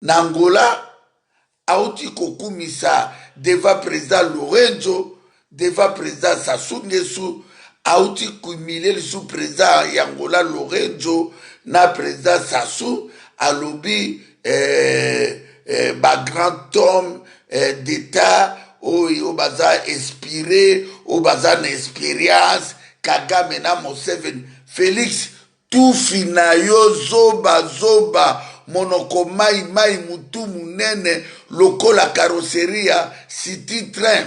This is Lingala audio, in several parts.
Na Angola, auti kokumisa devant président Lorenzo, devant président Sassou Nguesso, auti kohumilie lisusu président ya Angola Lorenzo na président Sassou, alobi ba grand homme d'état oyo baza inspiré, oyo baza na expérience, Kagame na Museveni. Félix, tufi na yo, zoba zoba, monoko mai mai, mutu munene lokola carrosserie ya city train.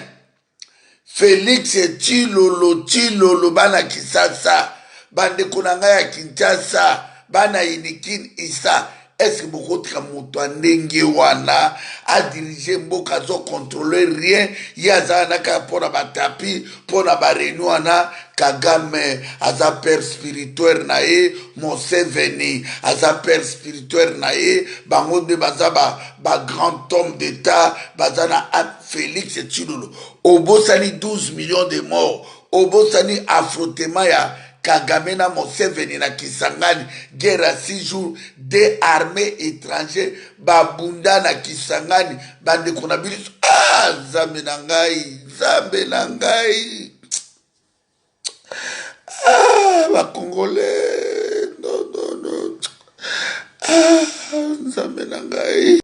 Félix Tshilolo, Tshilolo, bana Kisasa, bandeko na ngai ya Kinshasa, bana Unikin isa, est-ce bokotika moto ya ndenge wana adirige mboka? Azocontrôle rien, ye aza wana kaka mpona batapi, mpona baréunion wana. Kagame aza père spirituel na ye, Museveni aza père spirituel na ye, bango nde baza ba grand homme d'état baza na. Félix Tshilolo, obosani 12 millions de morts, obosani affrontement ya Kagame na Museveni na Kisangani, guerre ya 6 jours, deux armées étranger babunda na Kisangani. Bandeko na biso, ah, Nzambe na ngai, Nzambe na ngai, ah, Bacongolais, non, non, non, ah, Nzambe na ngai.